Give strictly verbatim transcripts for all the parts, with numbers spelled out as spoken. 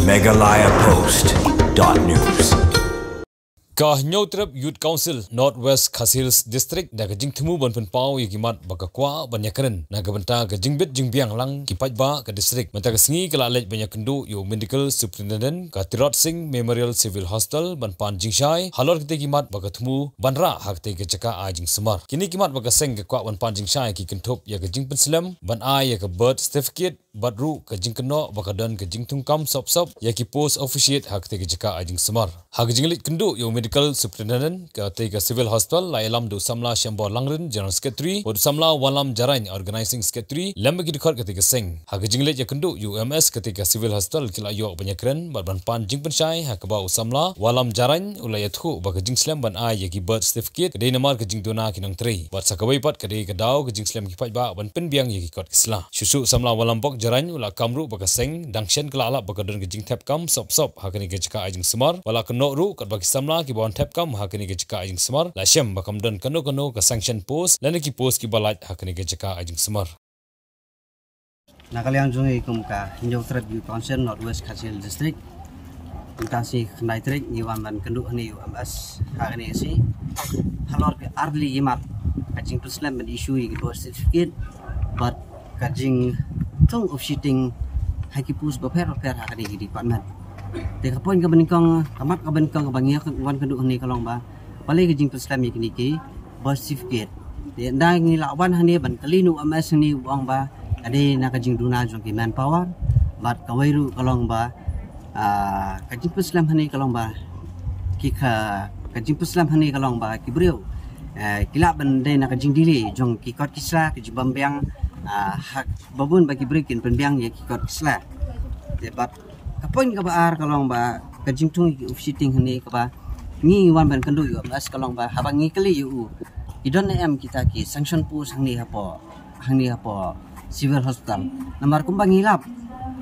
Meghalaya Post dot news. Ka Hynñiewtrep Youth Council North West Khasi Hills District da ka jingthmu ban pynpaw ïa ki mat ba ka kwah ban ïakren na ka bynta ka jingbit jingbiang lang ki paidbah ka district. Mynta ka sngi ka la leit ban ïakynduh ïa u Medical Superintendent ka Tirot Singh Memorial Civil Hospital ban pan jingshai halor kata ki mat ba ka thmu ban rah ha kata ka jaka ai jingsumar. Kine ki mat ba ka seng ka kwah ban pan jingshai ki kynthup ïa ka jingpynslem ban ai ïa ka birth certificate bad ruh ka jingkynnoh ba ka don ka jingthungkam sop sop ïa ki post officiate ha kata ka jaka ai jingsumar. Ha ka jingleit kynduh ïa u Medical Superintendent kata ka Civil Hospital la ïalam da u samla Shembor Langrin, General Secretary, bad u samla Wanlam Jarain, Organizing Secretary, lem bad ki dkhot kata ka seng. Ha ka jingleit ïakynduh ïa u M S kata ka Civil Hospital ki la ïoh ban ïakren bad ban pan jingpynshai ha kaba u samla Wanlam Jarain u la ïathuh ba ka jingslem ban ai ïa ki birth certificate ka dei namar ka jingduna ki nongtrei bad sa kawei pat ka dei ka daw ka jingslem ki paidbah ban pynbiang ïa ki kot ki sla. Shuh shuh u samla Wanlam Bok Jarain u la kam ruh ba ka seng dang shen ka la lap ba ka don ka jingthep kam sop sop ha kane ka jaka ai jingsumar, bad la kynnoh ruh katba ki samla kiba wan thep kam ha kane ka jaka ai jingsumar la shem ba kam don kano kano ka sanction post lane ki post kiba lait ha kane ka jaka ai jingsumar. Na ka liang jong ngi kum ka Hynñiewtrep Youth Council North West Khasi Hills District, mynta ka sngi khyndai tarik ngi wan ban kynduh hangne ïa u M S ha kane ka sngi halor ki ar tylli ki mat, ka jingpynslem ban issue ïa ki birth certificate bad ka jingthung officiating ha ki post bapher bapher ha kane ka department. Te ka point kaba nyngkong, ka mat kaba nyngkong kaba ngi wan kynduh hangne ka long ba balei ka jingpynslem ïa kine ki birth certificate. Te ynda ngi la wan hangne ban kylli na u M S hangne u ong ba ka dei na ka jingduna jong ki manpower bad kawei ruh ka long ba, ah, ka jingpynslem hangne ka long ba ki ka, ka jingpynslem hangne ka long ba ki briew, eh, ki lah ban dei na ka jingdelay jong ki kot ki sla, ka jingbym biang, ah, ha kaba bun ba ki briew kin pynbiang ïa ki kot ki sla. Te bad ka point kaba ar ka long ba ka jingthung ïa ki officiating hangne kaba ngi wan ban kynduh ïa u M S ka long ba haba ngi kylli ïa u ki don ne em kita ki sanction post hangne hapoh, hangne hapoh Civil Hospital. Namar kumba ngi lap,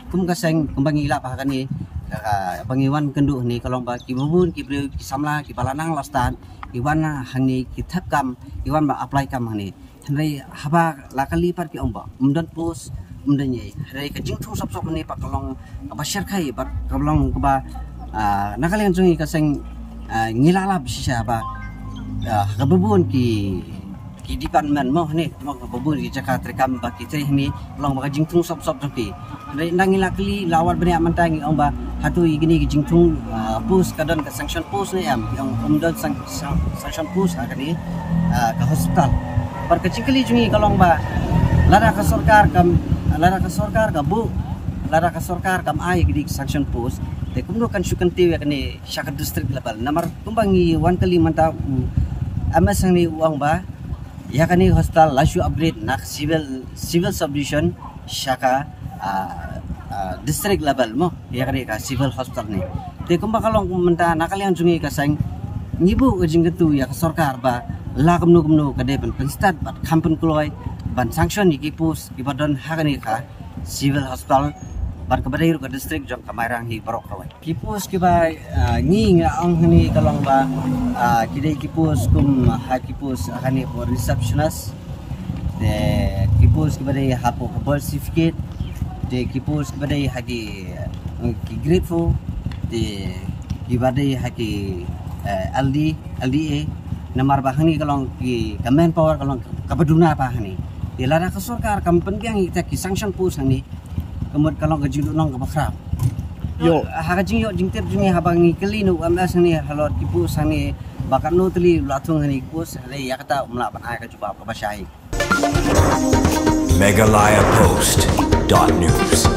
kum ka seng kumba ngi lap ha kane, ka, kaba ngi wan kynduh hangne ka long ba kiba bun ki briew ki samla kiba la nang la stad ki wan hangne ki thep kam, ki wan ba apply kam hangne. Hynrei haba la kylli pat ki ong ba ym don post, ym don ei. Hynrei ka jingthung sop sop hangne pat ka long kaba shyrkhei bad ka long kaba, ah, na ka liang jong ngi ka seng, ah, ngi la lap shisha ba, ah, kaba bun ki, ki department mo hangne, mo kaba bun ki jaka treikam ba ki trei hangne, long ba ka jingthung sop sop jong ki. Hynrei ynda ngi la kylli la wat bniah mynta ngi ong ba hato ïa kine ki jingthung, ah, post ka don ka sanction post ne em, ki ong ym don sang-, sang-, sanction post ha kane, ah, ka hospital. Bad ka jingkylli jong ngi ka long ba lada ka sorkar kam, lada ka sorkar ka buh, lada ka sorkar kam ai ïa kine ki sanction post, te kumno kan shu kyntiew ïa kane sha ka district level. Namar kumba ngi wan kylli mynta u M S hangne u ong ba ïa kane ka hospital la shu upgrade na ka civil, civil subdivision sha ka, ah, ah, district level mo, ïa kane ka civil hospital hangne. Te kumba ka long mynta na ka liang jong ngi ka seng ngi buh ka jingkyntu ïa ka sorkar ba la kumno kumno ka dei ban pynstad bad kham pynkloi ban sanction ïa ki post kiba don ha kane ka civil hospital bad kaba dei ruh ka district jong ka Mairang hi baroh kawei. Ki post kiba, ah, ngi nga ong hangne ka long ba, ah, ki dei ki post kum ha ki post hangne for receptionist. Te ki post kiba dei hapoh ka birth certificate. Te ki post kiba dei ha ki, eh, ki grade four. Te kiba dei ha ki, eh, L D, L D A. Namar ba hangne ka long ki ka manpower ka long kaba duna ba hangne. Te lada ka sorkar kam pynbiang ïa kita ki sanction post hangne, ka mut ka long ka jingduhnong kaba khraw. Ïoh. Ha ka jingïoh jingtip jong ngi haba ngi kylli na u M S hangne halor ki post hangne ba katno tylli la thung hangne ki post, hynrei ïa kata um lah ban ai ka jubab kaba shai. Meghalaya Post dot news.